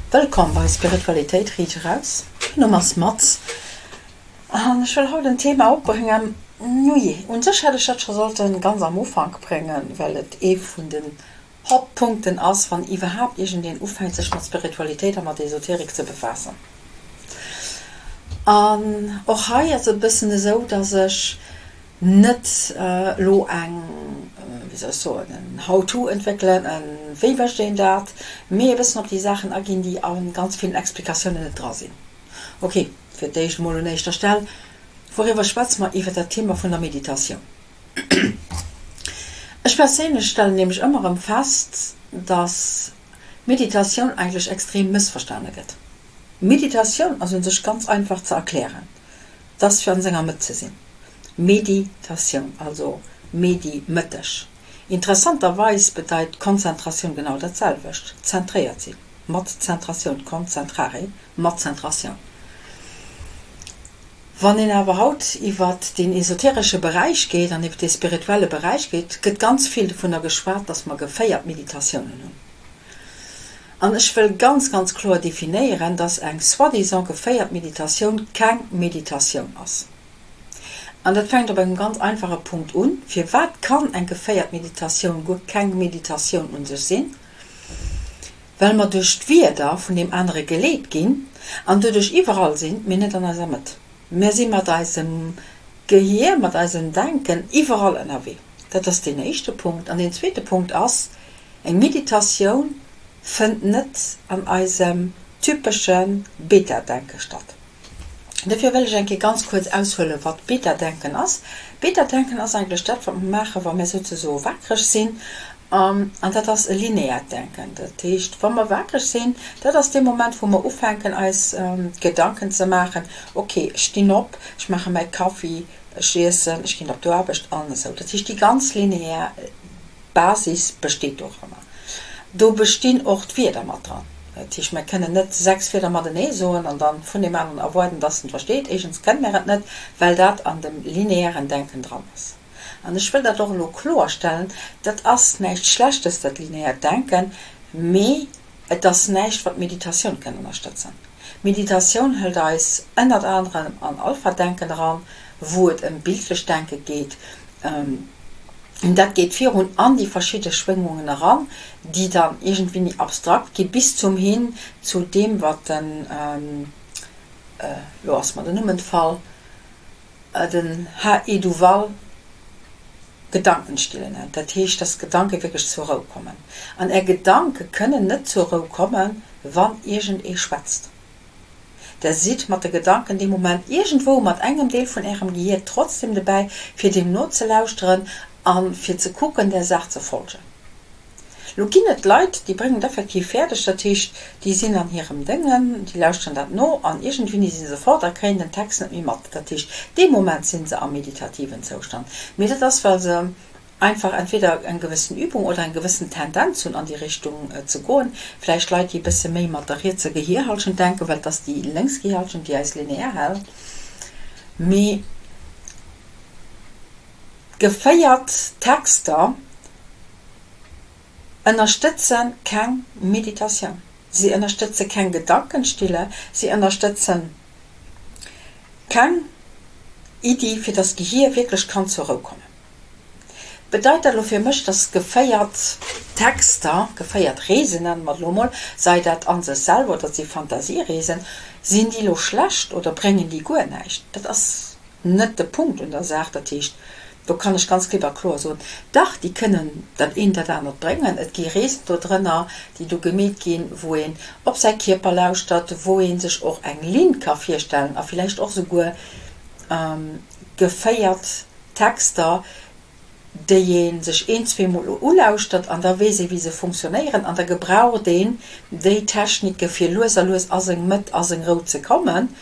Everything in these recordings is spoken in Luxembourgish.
Wëllkomm bei Spiritualitéit riit eraus. Mäin Numm ass Maz an ech wëll haut en Thema opbréngen, nujee, un sech hätt ech dat scho sollten ganz am Ufank bréngen, well et ee vun den Hauptpunkten ass, wann iwwerhaapt iergendeen ufänkt sech mat Spiritualitéit a mat Esoterik ze befaassen. An och hei ass et e bëssen esou, dass ech Net elo eng, wéi soll ech soen, en How-to entwéckelen, en wéi mécht een dat, mee e bëssen op déi Saachen aginn, déi a ganz villen Explikatiounen net dra sinn. Ok, fir d'éischt emol un éischter Stell, wouriwwer schwätze mer? Iwwer dat Thema vun der Meditatioun. Ech perséinlech stellen nämlech ëmmer erëm fest, dass Meditatioun eigentlech extrem mëssverstane gëtt. Meditatioun ass u sech ganz einfach ze erklären. 't ass fir an senger Mëtt ze sinn. Meditatioun, also Medi, mëtteg. Interessanterweis bedeit Konzentratioun genau dat selwecht, zentréiert sinn, mat Zentratioun, concentrare, mat Zentratioun. Wann een awer haut iwwert deen esoteresche Beräich geet an iwwer dee spirituelle Beräich geet, gëtt ganz vill dovunner geschwat, dass mer geféiert Meditatiounen hunn. An ech wëll ganz, ganz kloer definéieren, dass eng soi-disant geféiert Meditatioun keng Meditatioun ass. An dat fänkt op engem ganz einfache Punkt un, Firwat kann eng geféiert Meditatioun guer keng Meditatioun un sech sinn? Well mer duerch d'Wierder vun deem anere geleet ginn an doduerch iwwerall sinn, mee net an eiser Mëtt. Mär si mat eisem Gehier, mat eisem Denken iwwerall ënnerwee. Dat ass deen éischte Punkt. An deen zweete Punkt ass, Eng Meditatioun fënnt net an eisem typesche Beta-Denke statt. Dofir wëll ech eng Kéier ganz kuerz aushuelen, wat Beta-Denken ass. Beta-Denken ass eigentlech dat, wat mer maachen, wa mir souzesoe wakereg sinn. An dat ass e lineäert Denken. Dat heescht, wa mer wakereg sinn, dat ass dee Moment, wou mer ufänken, eis Gedanken ze maachen, Ok, ech stinn op, ech maache mäi Kaffi, ech iessen, ech ginn op d'Aarbecht an esou. Dat heescht, déi ganz lineär Basis besteet doranner. Do bestinn och d'Wierder mat dran. Dat heescht, mär kënnen net 6 Wierder matenee soen an dann vun deem aneren erwaarden, dass en et versteet. Éischtens kënne mär et net, well dat an dem lineären Denken dran ass. An ech wëll dat och elo kloerstellen, Dat ass näischt Schlechtes, dat lineäert Denken, mee et ass näischt, wat d'Meditatioun kënn ënnerstëtzen. D'Meditatioun hëlt eis ënnert anerem an Alpha-Denken eran, wou et ëm bildlecht Denke geet. An dat geet virun an déi verschidde Schwéngungen eran, déi dann iergendwéini abstrakt gi bis zum hin zu deem, wat den, elo ass mer den Numm entfall, den HE. Duval Gedankenstille nennt. Dat heescht, dass d'Gedanke wierklech zur Rou kommen. An Är Gedanke kënnen net zur Rou kommen, wann iergendee schwätzt. Der sidd mat de Gedanken dee Moment iergendwou mat engem Deel vun Ärem Gehier trotzdem dobäi, fir deem nozelauschteren a fir ze kucken, där Saach ze folgen. Lo ginn et Leit, déi bréngen et effektiv fäerdeg, dat heescht, déi sinn an hirem Déngen, déi lauschteren dat no an iergendwéini si se fort a kréien den Text net méi mat. Dat heescht, dee Moment si se am meditativen Zoustand. Mee dat ass, well se einfach entweder eng gewëssen Übung oder eng gewëssen Tendenz hunn an déi Richtung ze goen. Vläicht Leit, déi e bësse méi mat der rietser Gehierhallschent denken, well et ass déi lénks Gehierhallschent, déi eis linear hält. Mee geféiert Texter ënnerstëtze keng Meditatioun, si ënnerstëtze keng Gedankenstille, si ënnerstëtzen keng Iddi, fir dass d'Gehier wierklech kann zur Rou kommen. Bedeit dat elo fir mech, dass geféiert Texter, geféiert Reesen, nenne mer et elo emol, sei dat a sech selwer oder et si Fantasiereesen, sinn déi elo schlecht oder bréngen déi guer näischt? Dat ass net de Punkt un der Saach. Dat heescht, do kann ech ganz klipp a kloer soen, dach, déi kënnen dat eent, dat anert bréngen. Et gi Reesen do drënner, déi do gemeet ginn, wou een op säi Kierper lauschtert, wou ee sech och eng Linn ka virstellen a villäicht och esouguer geféiert Texter, déi ee sech een, zweemol ulauschtert an da weess ee wéi se funktionéieren an da gebraucht een déi Technike fir lues a lues a seng Mëtt, a seng Rou ze kommen,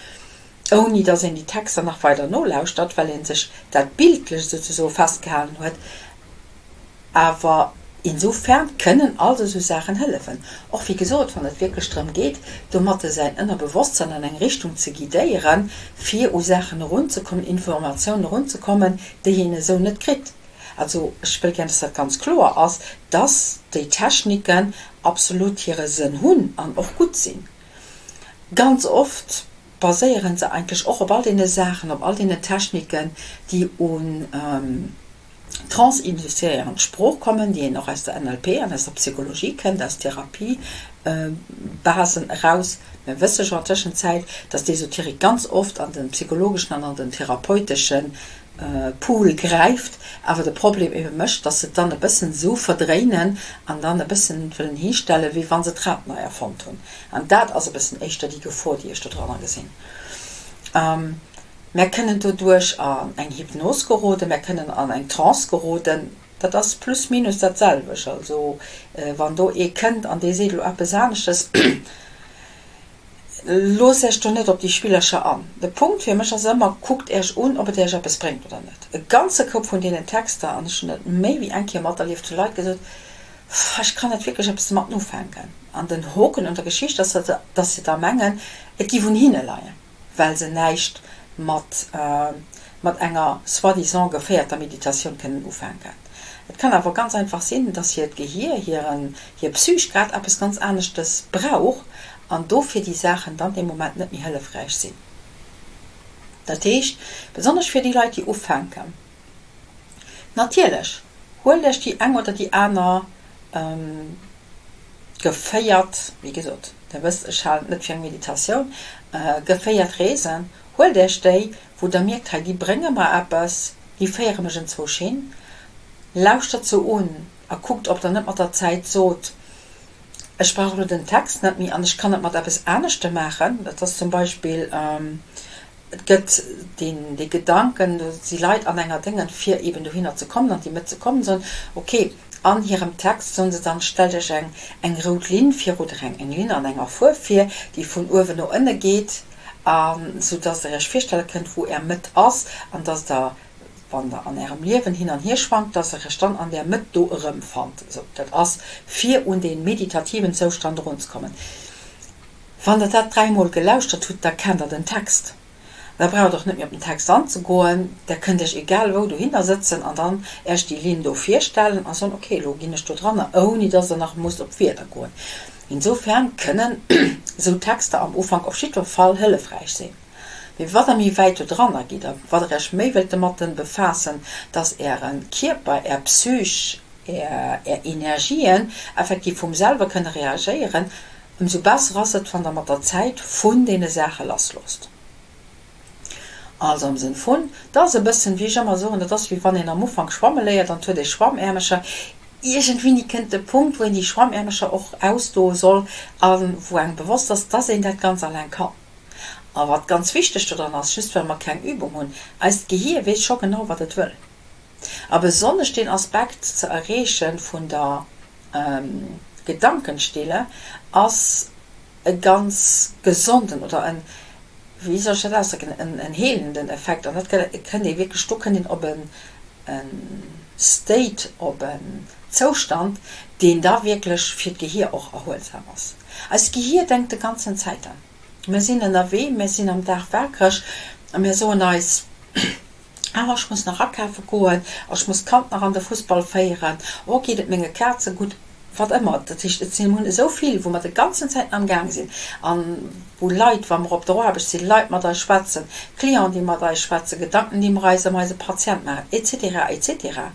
ouni datt een déi Texter nach weider nolauschtert, well ee sech dat bildlech souzesoe festgehalen huet. Awer insofern kënnen also esou Saachen hëllefen. Och wéi gesot, wann et wierklech drëm geet, domatte säin Ënnerbewosstsinn an eng Richtung ze guidéieren, fir u Saachen erunzekommen, Informatiounen erunzekommen, déi een esou net kritt. Also ech wëll gär, dass dat ganz kloer ass, dass déi Techniken absolut hire Sënn hunn an och gutt sinn. Ganz oft baséiere se eigentlech och op all deene Saachen, op all deenen Techniken, déi un Trance-induzéierend Sprooch kommen, déi een och aus der NLP an aus der Psychologie kennt, aus Therapiebasen eraus. Mir wësse jo an Tëschenzäit, dass d'Esoterik ganz oft an de psychologeschen an an den therapeutesche Pool gräift, awer de Problem ebe mécht, dass se et dann e bëssen esou verdréinen an dann e bëssen wëllen histellen, wéi wa se d'Rad nei erfonnt hunn. An dat ass e bëssen éischter déi Gefor, déi ech dodranner gesinn. Mär kënnen doduerch an eng Hypnos geroden, mär kënnen an eng Trance geroden. Dat ass plus minus dat selwecht. Also wann do ee kënnt an dee seet elo eppes aneschtes, loosst Äech do net op déi Spillercher an. De Punkt fir mech ass ëmmer, kuckt Äech un, ob et Äech eppes bréngt oder net. E ganze Koup vun deenen Texter, an ech hunn dat méi wéi eng Kéier materlieft, hu Leit gesot, Ech kann net wierklech eppes domatten ufänken. An den Hoken un der Geschicht ass, dass se da mengen, et giff un hinne leien. well se näischt mat mat enger soi-disant geféierter Meditatioun kënnen ufänken. Et kann awer ganz einfach sinn, dass hiert Gehier, hiren, hir Psych grad eppes ganz aneschtes brauch an dofir déi Saachen dann dee Moment net méi hëllefräich sinn. Dat heescht, besonnesch fir déi Leit, déi ufänken, natierlech, huelt Iech déi eng oder déi aner geféiert, wéi gesot, Der wësst, ech halen et net fir eng Meditatioun, geféiert Reesen, huelt Iech déi, wou Der mierkt, hei, déi brénge mer eppes, déi féiere mech enzwousch hin. Lauschtert se un a kuckt, ob Der net mat der Zäit sot, Ech brauch elo den Text net méi an ech kann et mat eppes aneschtem maachen. Dat ass zum Beispill. Et gëtt deen, dee Gedanken, do si Leit an enger Déngen, fir eeben dohinner ze kommen, an déi Mëtt ze kommen, soen, ok, an hirem Text soen se dann, stellt Iech eng, eng rout Linn vir oder eng, eng Linn an enger Fuerf vir, déi vun uewen no ënne geet, a sou dass Der Iech virstelle kënnt, wou Är Mëtt ass, an dass Der, wann Der an Ärem Liewen hin an hier schwankt, dass Der Iech dann an där Mëtt do erëmfannt. Esou, dat ass, fir un dee meditativen Zoustand erunzekommen. Wann der dat dräimol gelauschtert hutt, da kennt der den Text. Da braucht der och net méi op den Text anzegoen. Der kënnt Iech egal wou dohinner sëtzen an dann Iech déi Linn do virstellen a soen, ok, elo ginn ech do dranner, ouni dass der nach musst op d'Wierder goen. Insofern kënnen esou Texter am Ufank op jiddwer Fall hëllefräich sinn. Mee wat der méi wäit do dranner gitt a wat der Iech méi wëllt domatten befaassen, dass Äre Kierper, Är Psych, Är Energien effektiv vum selwer kënne reagéieren, Ëmsou besser ass et, wann der mat der Zäit vun deene Saache lass loosst. Also am Sënn vun, dat ass e bëssen, wéi ech ëmmer soen, dat ass wéi wann een am Ufank schwamme léiert an et huet ee Schwammäermecher. Iergendwéini kënnt de Punkt, wou een déi Schwammäermecher och ausdoe soll a wou engem bewosst ass, dass een dat ganz alleng kann. A wat ganz wichteg dodran ass, just well mer keng Übung hunn, eist Gehier weess scho genau, wat et wëll. A besonnesch deen Aspekt ze erreeche vun der Gedankenstille ass e ganz gesonden oder en, wéi soll ech dat ausdrécken, en heelenden Effekt. An dat kënnt ee wierklech, do kënnt een op en State, op en Zoustand, deen da wierklech fir d'Gehier och erhuelsam ass. Eist Gehier denkt de ganzen Zäiten. Mir sinn ënnerwee, mir sinn am Dag wakereg a mir soen eis, Ah, ech muss nach akafe goen, ech muss d'Kand nach an de Fussball féieren, oh, geet et menge Kaze gutt, wat ëmmer. Dat heescht, et sinn, mir hunn esou vill, wou mer de ganzen Zäiten am Gaang sinn an wou Leit, wa mer op der Aarbecht sinn, Leit mat eis schwätzen, Clienten, déi mat eis schwätzen, Gedanken, déi mer eis ëm eise Patient maachen, et cetera, et cetera.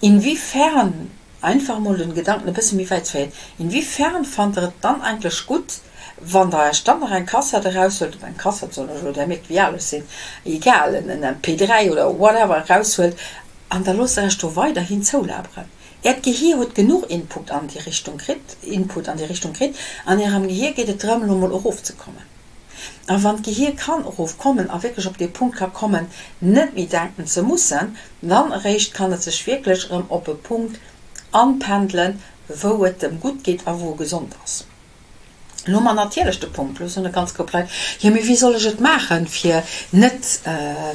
Inwiefern, einfach emol den Gedanken e bësse méi wäit ze féieren, inwiefern fannt Der et dann eigentlech gutt, Wann der Iech dann nach eng Kassett eraushuelt, oder eng Kassett soen ech elo, där mierkt wéi al ech sinn, egal, en MP3 oder whatever eraushuelt an da loosst der Iech do weiderhin zoulaberen. Äert Gehier huet genuch Input an déi Richtung kritt, Input an déi Richtung kritt an Ärem Gehier geet et drëm elo mol erofzekommen. A wann d'Gehier kann erofkommen a wierklech op dee Punkt ka kommen, net méi denken ze mussen, dann eréischt kann et sech wierklech erëm op e Punkt anpendelen, wou et em gutt geet a wou e gesond ass. Elo hu mer natierlech de Punkt, elo soen e ganz Koup Leit, jo mee wéi soll ech et maachen, fir net,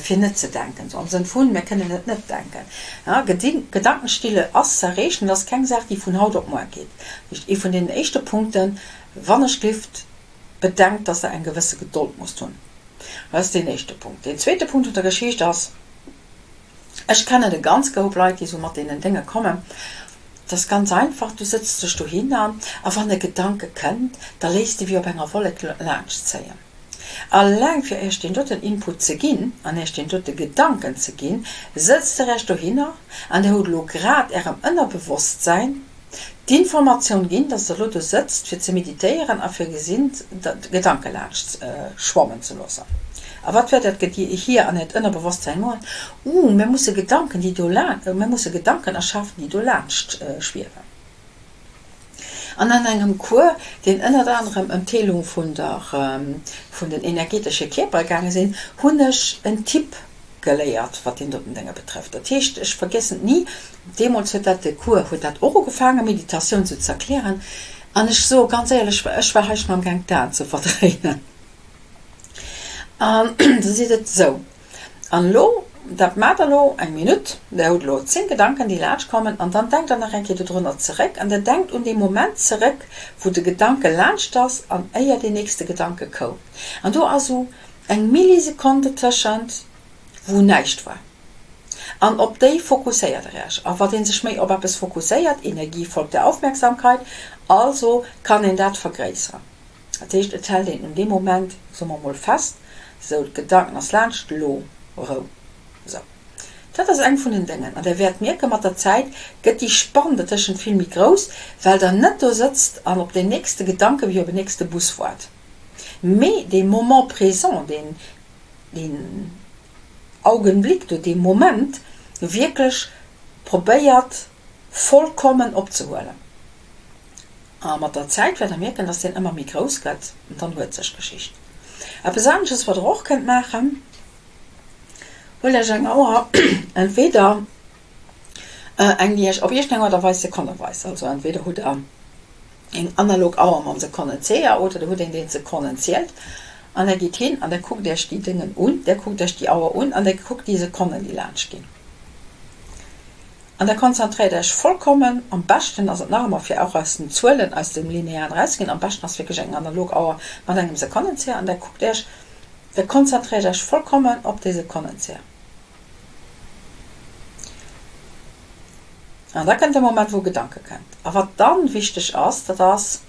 fir net ze denken, sou am Sënn vun, mir kënnen et net denken. Ja, Gedankenstille ass ze erreechen, et ass keng Saach, déi vun haut op muer geet. Dat heescht, ee vun deenen éischte Punkten, wann ech glift, bedenkt, dass Der eng gewësse Gedold musst hunn. Dat ass deen éischte Punkt. Deen zweete Punkt un der Geschicht ass, ech kennen e ganz Koup Leit, déi sou mat deenen Dénge kommen. Et ass ganz einfach, du sëtz dech dohinner a wann e Gedanke kënnt, da léiss de wéi op enger Wollek laanscht zéien. Alleng fir Iech deen doten Input ze ginn an Iech deen dote Gedanken ze ginn, sëtzt der Iech dohinner an der hutt elo grad Ärem Ënnerbewosstsäin d'Informatioun ginn, dass der elo do sëtzt fir ze meditéieren a fir gesinn d'Gedanke laanscht schwammen ze loossen. A wat wäert dat Gehier an Äert Ënnerbewosstsäin moen? Uh, mir musse Gedanken, déi do laan, mir musse Gedanken erschafen, déi do laanscht schwiewen. An an engem Cours, deen ënnert anerem ëm d'Heelung vun der, vun den energetesche Kierpere gaange sinn, hunn ech en Typ geléiert, wat deen doten Dénge betrëfft. Dat heescht, ech vergiessen et ni, deemools huet dat de Cours huet dat och ugefaangen, Meditatioun sou ze erklären, an ech soe ganz éierlech, ech war hei schonn amgaang d'Aen ze verdréinen. An da seet et, Sou, an elo, dat maacht Der elo eng Minutt, Der hutt elo 10 Gedanken, déi laanscht kommen, an dann denkt Der nach eng Kéier dodrunner zeréck an Der denkt un dee Moment zeréck, wou de Gedanke laanscht ass an éier deen nächste Gedanke koum. An do ass esou eng Millisekonn dertëschent, wou näischt war. An op déi fokusséiert Der Iech. A wat ee sech méi op eppes fokusséiert, Energie folgt der Aufmerksamkeit, also kann een dat vergréisseren. Dat heescht, et hält een un deem Moment, soe mer mol, fest, sou, d'Gedanken ass laanscht, elo Rou. Sou. Dat ass eng vun den Déngen. An Der wäert mierken, mat der Zäit gëtt déi Spann dertëschent vill méi grouss, well Der net do sëtzt an op deen nächste Gedanke wéi op en nächste Bus waart, mee dee Moment présent, deen, deen Augenblick do, dee Moment wierklech probéiert vollkommen opzehuelen. A mat der Zäit wäert der mierken, dass deen ëmmer méi grouss gëtt, an dann huet sech d'Geschicht. Eppes anesches, wat der och kënnt maachen, Huelt Iech eng Auer, entweder eng, déi Iech op iergendeng Aart a Weis Sekonne weist, also entweder hutt der eng analog Auer mam Sekonnenzeeër oder der hutt een, deen d'Sekonnen zielt, an der gitt hin an der kuckt Iech déi Déngen un, der kuckt Iech déi Auer un an der kuckt déi Sekonnen, déi laanscht ginn. An der konzentréiert Iech vollkommen, am beschten ass et nach ëmmer fir och aus den Zuelen, aus dem Linearen erauszeginn, am beschten ass wierklech eng analog Auer mat engem Sekonnenzieher an der kuckt Iech, der konzentréiert Iech vollkommen op dee Sekonnenzieher. An da kënnt de Moment wou e Gedanke kënnt. A wat dann wichteg ass, dat ass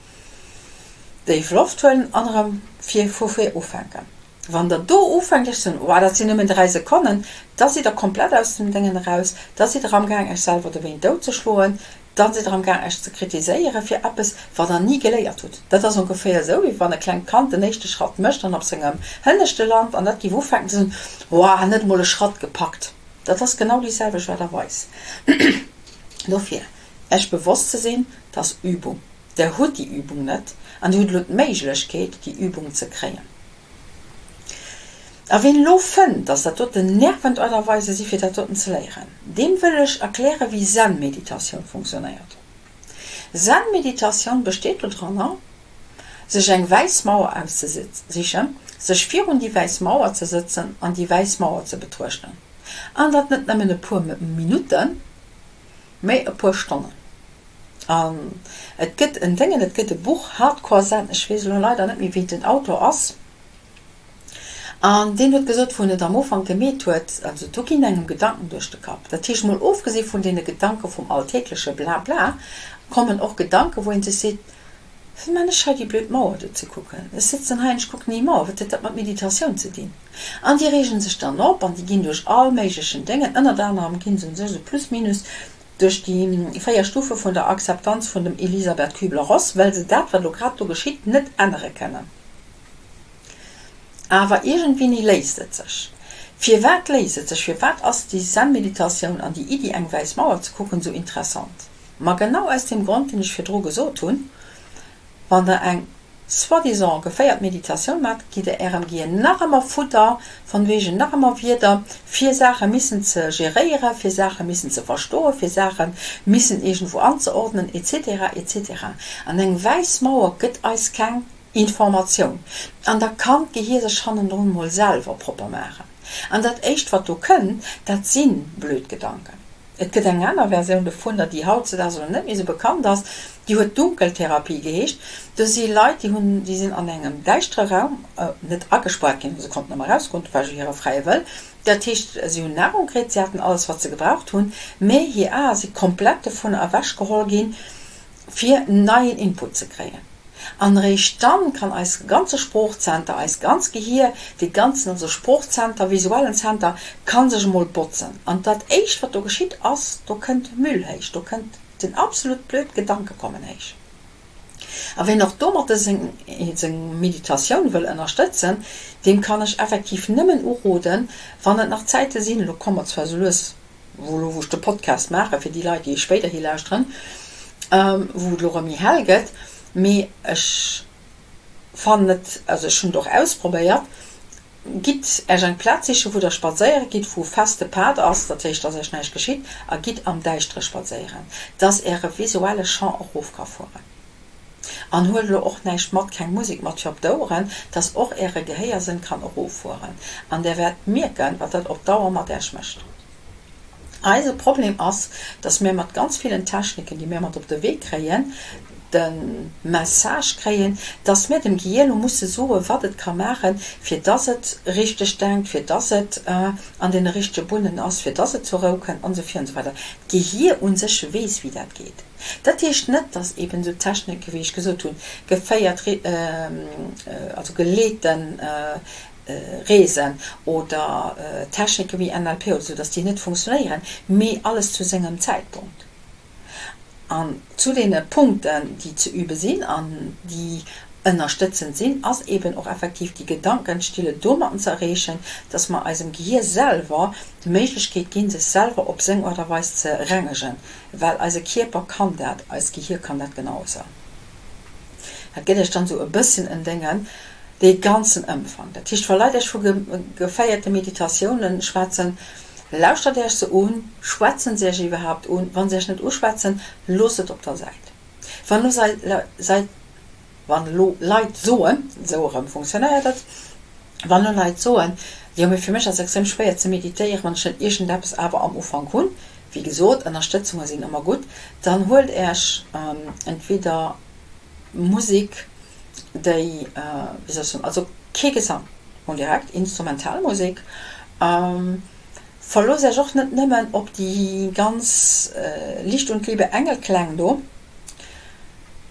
déif Loft huelen an erëm fir vu vir ufänken. Wann der do ufänkt iech ze soen, Oah, dat sinn nëmmen 3 Sekonnen, da sidd der komplett aus dem Déngen eraus, da sidd der amgaang iech selwer dowéint dout ze schloen, da sidd der amgaang iech ze kritiséieren fir eppes, wat der ni geléiert hutt. Dat ass ongeféier esou, wéi wann e klengt Kand den éischte Schratt mécht an op sengem Hënneschte lant an dat géif ufänken ze soen, Oah, net emol e Schratt gepackt. Dat ass genau déi selwecht Aart a Weis. Dofir, iech bewosst ze sinn, 't ass Übung. Der hutt déi Übung net an Dir hutt elo d'Méiglechkeet, déi Übung ze kréien. A ween elo fënnt, dass dat doten nervend Aart a Weise si fir dat doten ze léieren, deem wëll ech erkläre wéi Zen-Meditatioun funktionéiert. Zen-Meditatioun besteet dodranner, sech eng wäiss Mauer auszesichen, sech virun déi wäiss Mauer ze sëtzen an déi wäiss Mauer ze betruechten. An dat net nëmmen e puer Minutten, mee e puer Stonnen. An et gëtt en Déngen, et gëtt e Buch, Hardcore Zen, ech weess elo leider net méi wéi den Autor ass, an deen huet gesot, wou en et am Ufank gemeet huet, also do ginn engem Gedanken duerch de Kapp, dat heescht mol ofgesi vun deene Gedanke vum alltägleche Blabla, kommen och Gedanken, wou ee sech seet, Wéi man ech hei déi blöd Mauer do ze kucken, ech sëtzen hei an ech kucken déi Mauer, wat huet dat mat Meditatioun ze dinn? An déi reegen sech dann op an déi ginn duerch all méiglechen Déngen, ënnert anerem ginn se u sech esou plus minus duerch déi 4 Stufe vun der Akzeptanz vun dem Elisabeth Kübler-Ross, well se dat, wat elo grad do geschitt, net ännere kënnen. Awer iergendwéini léist et sech. Firwat léist et sech? Firwat ass déi Zen-Meditatioun an déi Iddi, eng wäiss Mauer ze kucken, esou interessant? Ma genau aus deem Grond, deen ech virdru gesot hunn, Wann Der eng soi-disant geféiert Meditatioun maacht, gitt Der Ärem Gehir nach ëmmer Fudder, von wegen nach ëmmer Wierder, fir Saache missen ze geréieren, fir Saache missen ze verstoen, fir Saache missen iergendwou anzeordnen, etc. Etc. An eng wäiss Mauer gëtt eis keng Informatioun. An da kann d'Gehir sech hannendrun mol selwer propper maachen. An dat éischt, wat do kënnt, dat si blöd Gedanken. Et gëtt eng aner Versioun dovunner, déi hautzedaags elo net méi esou bekannt ass. Déi huet Dunkeltherapie geheescht. Do si Leit, déi hunn, déi sinn an engem däischtere Raum, net agespaart ginn, se konnten ëmmer erausgoen, dat war jo hire fräie Wëll. Dat heescht, si hunn Nahrung kritt, si haten alles, wat se gebraucht hunn, mä hir Ae si komplett dovunner ewechgeholl ginn, fir neien Input ze kréien. An eréischt dann kann eis ganze Sproochzenter, eist ganz Gehier, dee ganzen also Sproochzenter, visuellen Zenter, ka sech emol botzen. An dat éischt wat do geschitt ass, do kënnt Müll héich, do kënnt den absolut blöd Gedanke kommen héich. A ween och domatte seng seng Meditatioun wëll ënnerstëtzen, deem kann ech effektiv nëmmen uroden, wann et nach Zäite sinn, elo komme mer zwar esou lues wou elo wou ech de Podcast maachen, fir déi Leit déi spéiderhi lauschteren, wou et elo erëm méi hell gëtt, mee ech fannen et, also ech hunn et och ausprobéiert, gitt Äech eng Plaz sichen, wou der spadséiere gitt, wou e feste Pad ass, dat heescht, dass Äech näischt geschitt, a gitt am Däischtere spadséieren, dass Äre visuelle Champ erof ka fueren. An huelt elo och näischt mat, keng Musek mat fir op d'Oueren, dass och Äre Gehéiersënn kann eroffueren. An Der wäert mierken, wat dat op Dauer mat Äech mécht. Eise Problem ass, dass mir mat ganz villen Techniken, déi mir mat op de Wee kréien, de Message kréien, dass mir dem Gehier elo musse soen, wat et ka maachen, fir dass et richteg denkt, fir dass et an deene richtege Bunnen ass, fir dass et zur Rou kënnt, an esou vir an esou weider. D'Gehier u sech weess, wéi dat geet. Dat heescht net, dass eben esou Techniken, wéi ech gesot hunn, geféiert, also geleeten Reesen oder Techniken wéi NLP oder esou, dass déi net funktionéieren, mee alles zu sengem Zäitpunkt. An zu deene Punkten, déi ze übe sinn an déi ënnerstëtzend sinn, ass eben och effektiv déi Gedankenstille domatten ze erreechen, dass mer eisem Gehier selwer d'Méiglechkeet ginn, sech selwer op seng Aart a Weis ze rengegen, well eise Kierper kann dat, eist Gehier kann dat genausou. Dat gëtt Iech dann esou e bësschen en Déngen, dee ganzen Ëmfang. Dat heescht, wa Leit Iech vu geféierte Meditatiounen schwätzen, lauschtert Iech se un, schwätzen se Iech iwwerhaapt un? Wa se Iech net uschwätzen, loosst et op der Säit. Wann elo Wann elo Leit soen, esou erëm funktionéiert et, wann elo Leit soen, jo mee fir mech ass et extrem schwéier ze meditéieren, wann ech net iergendeppes awer am Ufank hunn, wéi gesot, Ënnerstëtzunge sinn ëmmer gutt, dann huelt Äech entweder Musek, déi, wéi soll ech soen, also kee Gesang, mol direkt Instrumentalmusek, verloosst Äech och net nëmmen op déi ganz Licht und Liebe Engelkläng do,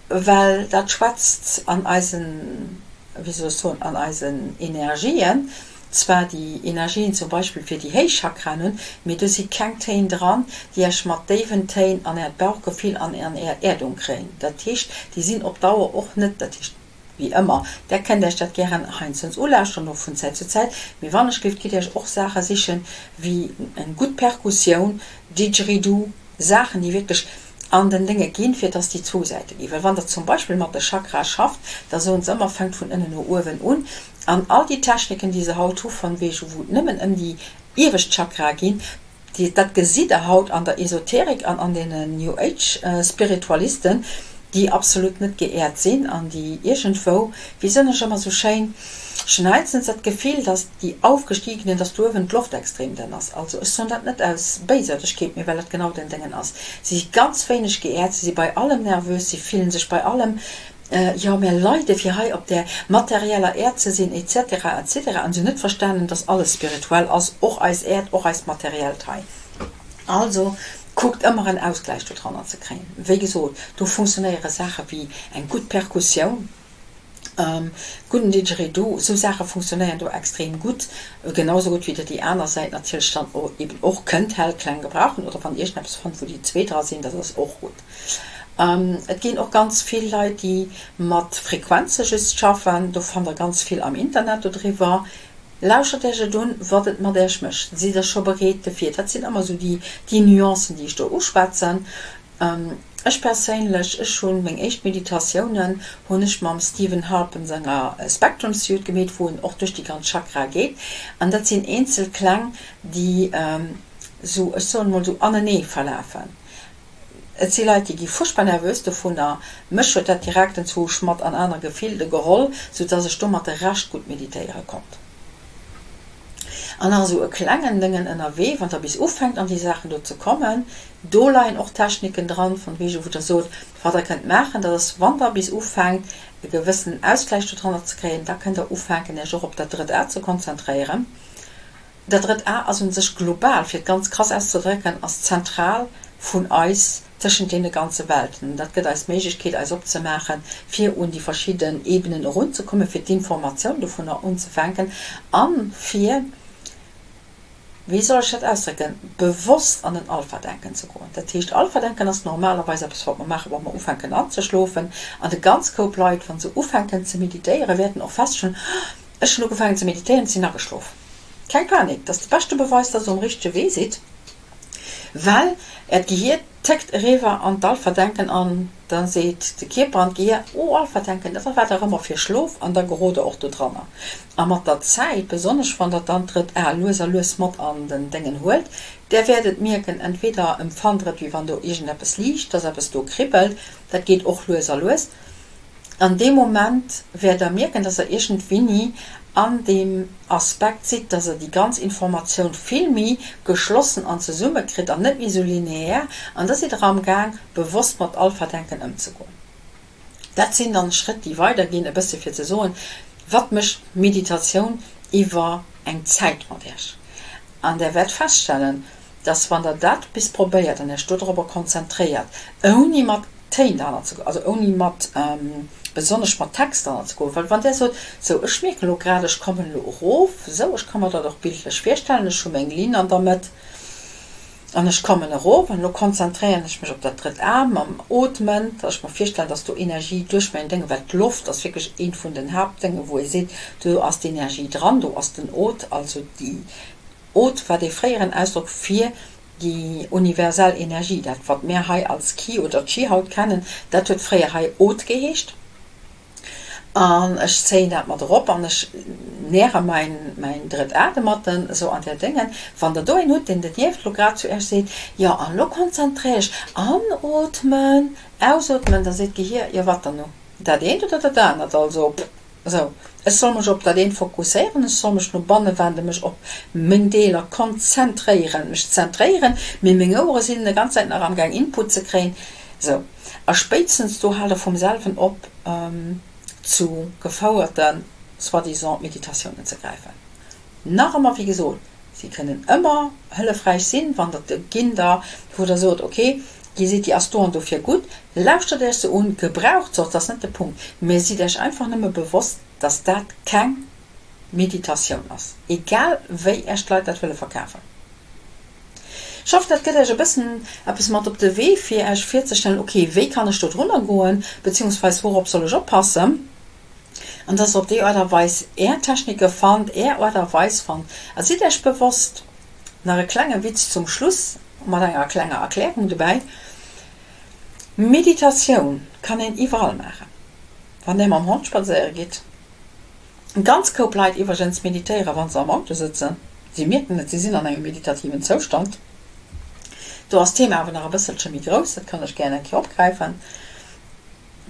well dat schwätzt an eisen, wéi soll ech soen, an eisen Energien, zwar déi Energien zum Beispill fir déi héich Chakraen hunn, mee do si keng Téin dran, déi Iech mat déiwen Téin an Äert Bauchgefill an an Är Äerdung kréien. Dat heescht, déi sinn op Dauer och net, dat heescht, wéi ëmmer, där kënnt Iech dat gären heiansdens ulauschteren, och vun Zäit zu Zäit, mee wann ech géif, gitt Iech och Saache sichen, wéi eng gutt Perkussioun, Didgeridoo, Saachen, déi wierklech an den Dénge ginn, fir dass déi zwou Säite ginn. Well wann Der zum Beispill mat de Chakrae schafft, da soen se ëmmer, fänkt vun ënnen no uewen un. An all déi Techniken, déi se haut hu von wegen, wou et nëmmen ëm déi iewescht Chakrae ginn, déi, dat gesitt Der haut an der Esoterik an an deenen New Age Spiritualisten, déi absolut net geehrt sinn an déi iergendwou, wéi soen ech ëmmer esou schéin, ech hunn heiansdo dat Gefill, dass déi Aufgestiegenen, dass do uewen d'Loft extrem dënn ass. Also ech soen dat net aus Béisaartegkeet, mee well dat genau den Déngen ass. Si si ganz wéineg geehrt, si si bei allem nervös, si fillen sech bei allem, jo mär leide fir hei op där materieller Äerd ze sinn et cetera et cetera an si hunn net verstanen, dass alles spirituell ass, och eis Äerd, och eist Materiellt hei. Also kuckt ëmmer en Ausgläich dodranner ze kréien. Wéi gesot, do funktionéiere Saache wéi eng gutt Perkussioun, gudden Didgeridoo, esou Saache funktionéieren do extrem gutt, genau esou gutt wéi der déi aner Säit natierlech dann eben och kënnt hell Kläng gebrauchen oder wann iergendeppes fannt wou déi zwee dra sinn, dat ass och gutt. Et ginn och ganz vill Leit déi mat Frequenze just schaffen, do fannt der ganz vill am Internet dodriwwer. Lauschtert Iech et un, wat et mat Iech mécht. Sidd Der scho bereet dofir? Dat sinn ëmmer esou déi Nuancen, déi ech do uschwätzen. Ech perséinlech, ech hunn meng éischt Meditatiounen hunn ech mam Steven Halpern senger Spectrum Suite gemeet, wou en och duerch déi ganz Chakrae geet. An dat sinn eenzel Kläng, déi esou, ech soen emol, esou anenee verlafen. Et si Leit, déi gi fuerchtbar nervös dovunner. Mech huet dat direkt enzwousch mat an aner Gefilde geholl, sou dass ech domat recht gutt meditéiere konnt. An nach esou e klengen Dëngen ënnerwee, wann der bis ufänkt an déi Saachen do ze kommen, do leien och Techniken dran, von wegen wou der sot, wat der kënnt maachen, dat ass wann der bis ufänkt e gewëssenen Ausgläich dodranner ze kréien, da kënnt der ufänken Iech och op dat drëtt A ze konzentréieren. Dat drëtt A ass un sech global, fir et ganz krass auszedrécken, ass zentral vun eis tëschent deene ganze Welten. Dat gëtt eis d'Méiglechkeet, eis opzemaachen, fir un déi verschidden Ebenen erunzekommen, fir d'Informatioun dovunner unzefänken a fir, wéi soll ech dat ausdrécken, bewosst an den Alpha-Denken ze goen. Dat heescht, Alpha-Denken ass normalerweis eppes, wat mer maachen, wa mer ufänken anzeschlofen. An e ganz Koup Leit, wa se ufänken ze meditéieren, wäerten och feststellen, Ech hunn ugefaangen ze meditéieren, sinn ageschlof. Keng Panik, dat ass de beschte Beweis, dass der um richtege Wee sidd, well äert Gehier téckt eriwwer an d'Alpha-Denken an da seet de Kierper an d'Gehier, Oh, Alpha-Denken, dat war dach ëmmer fir Schlof an da gerot der och do dranner. A mat der Zäit, besonnesch wann der dann d'drëtt A lues a lues mat an den Déngen huelt, där wäert et mierken, entweder empfannt der et, wéi wann do iergendeppes liicht, dass eppes do kribbelt, dat geet och lues a lues, An deem Moment wäert Der mierken, dass Der iergendwéini an deem Aspekt sidd, dass Der déi ganz Informatioun vill méi geschlossen an zesumme kritt an net méi esou lineär. An da sidd Der amgaang, bewosst mat Alpha-Denken ëmzegoen. Dat sinn dann Schrëtt, déi weiderginn, e bësse fir ze soen, Wat mécht d'Meditatioun iwwer eng Zäit mat Iech? An Der wäert feststellen, dass wann Der dat bis probéiert an Iech dodropper konzentréiert, ouni mat Téin derhannert ze goen, also ouni mat, besonnesch mat Text derhannert ze goen, well wann Der sot, sou ech mierken elo grad, ech kommen elo erof, sou ech ka mer dat och bildlech virstellen, ech hu meng Linn an der Mëtt an ech kommen erof an elo konzentréieren ech mech op dat drëtt A mam Ootmen, dass ech mer virstellen, dass do Energie duerch mäin Déngen, well d'Loft ass wierklech eent vun den Haaptdéngen, wou ee seet, do ass d'Energie dran, do ass den Oot, also déi Oot war dee fréieren Ausdrock fir déi universell Energie. Dat, wat mär hei als Ki oder Chi haut kennen, dat huet fréier hei Oot geheescht. An ech zéien dat mat erop an ech näre mäin, mäin drëtt A domatten, esou an där Déngen. Wann Der do een hutt, deen donieft elo grad zu Iech seet, Jo, an elo konzentréier dech, anootmen, ausootmen, da seet d'Gehier, Jo, wat dann nu? Dat eent oder dat anert? Also, Esou, ech soll mech op dat eent fokusséieren, ech soll mech no banne wenden, mech op meng Deeler konzentréieren, mech zentréieren, mee meng Ouere sinn de ganz Zäit nach amgaang Input ze kréien. Esou, a spéitstens do haalt der vum selwen op zu gefouerte soi-disant Meditatiounen ze gräifen. Nach ëmmer, wéi gesot, Si kënnen ëmmer hëllefräich sinn, wann der de ginn der, wou der sot, ok, Dir sidd, déi ass do an dofir gutt, lauschtert Iech se un, gebraucht se och, dat ass net de Punkt, mä sidd Iech einfach nëmme bewosst, dass dat keng Meditatioun ass, egal wéi Iech d'Leit dat wëlle verkafen. Ech hoffen, dat gëtt Iech e bëssen eppes mat op de Wee, fir Iech virzestellen, ok, wéi kann ech do drunner goen, beziehungsweis wourop soll ech oppassen. An dass der op déi Aart a Weis Är Technike fannt, Är Aart a Weis fannt. A sidd Iech bewosst, nach e klenge Witz zum Schluss mat enger klenger Erklärung dobäi, Meditatioun kann een iwwerall maachen, wann Där mam Hond spadséiere gitt. E ganz Koup Leit iwwregens meditéiere wa se am Auto sëtzen, si mierken net, si sinn an engem meditativen Zoustand. Do ass d'Thema awer nach e bësselche méi grouss, dat kann ech gären eng Kéier opgräifen.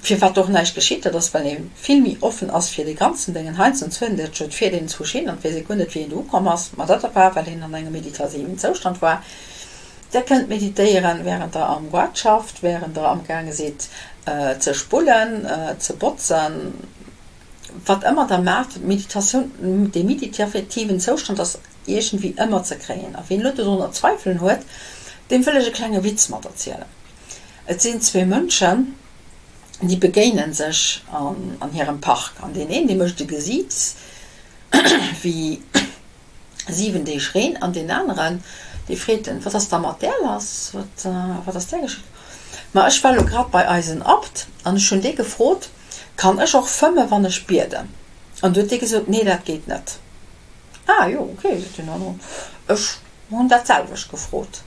Firwat och näischt geschitt, dat ass well ee vill méi offen ass fir dee ganzen Déngen. Heiansdo huet een dat jo, et fiert een zwousch hin an et weess ee guer net wéi een do ukomm ass, ma dat war well een an engem meditativen Zoustand war. Der kënnt meditéieren während der am Goart schafft, während der amgaange sidd ze spullen, ze botzen, wat ëmmer der maacht. Meditatioun, dee meditativen Zoustand ass iergendwéi ëmmer ze kréien. A wien elo dodrunner Zweifelen huet, deem wëll ech e klenge Witz materzielen. Et sinn zwee Mënschen, déi begéinen sech an hirem Park. An deen een, dee mécht e Gesiichts wéi 7 Deeg Reen, an deen aneren, dee freet en, Wat ass da mat där lass? Wat, wat ass där geschitt? Ma ech war elo grad bei eisen Abt an ech hunn dee gefrot, Kann ech och fëmmen, wann ech bieden? An du huet dee gesot, Nee, dat geet net. Ah jo, okay, seet deen aneren, ech hunn dat selwecht gefrot.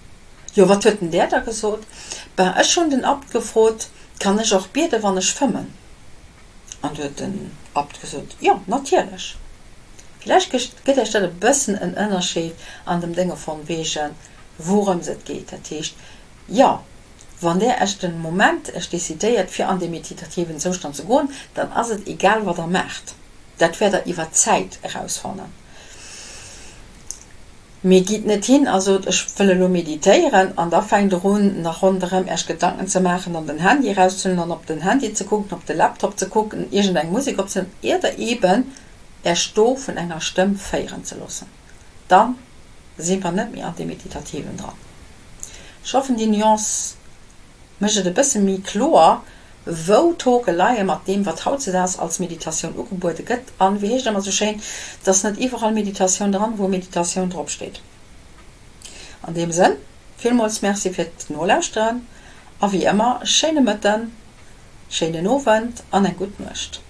Jo, wat huet den där da gesot? Ben, ech hunn den Abt gefrot, Kann ech och bieden, wann ech fëmmen? An du huet den Abt gesot, Jo, natierlech. Villäicht gëtt Iech dat e bëssen en Ënnerscheed an dem Dénge von wegen, wourëms et geet. Dat heescht, jo, wann där Iech den Moment Iech decidéiert, fir an dee meditativen Zoustand ze goen, dann ass et egal, wat Der maacht. Dat wäert Der iwwer d'Zäit erausfannen. Mee gitt net hin a sot, ech wëll elo meditéieren, an da fänkt der un, nach ronderëm Äech Gedanken ze maachen an den Handy erauszehuelen an op den Handy ze kucken, op de Laptop ze kucken, iergendeng Musek opzehuelen, ier der eeben Äech do vun enger Stëmm féieren ze loossen. Da si mer net méi an deem Meditativen dran. Ech hoffen, déi Nuance mécht et e bësse méi kloer, wou d'Hoke leie mat deem, wat hautzedaags als Meditatioun ugebuede gëtt. An, wéi heescht et ëmmer esou schéin, et ass net iwwerall Meditatioun dran, wou Meditatioun dropsteet. An deem Sënn, villmools Merci fir d'Nolauschteren a wéi ëmmer, schéine Mëtten, schéinen Owend an eng gutt Nuecht.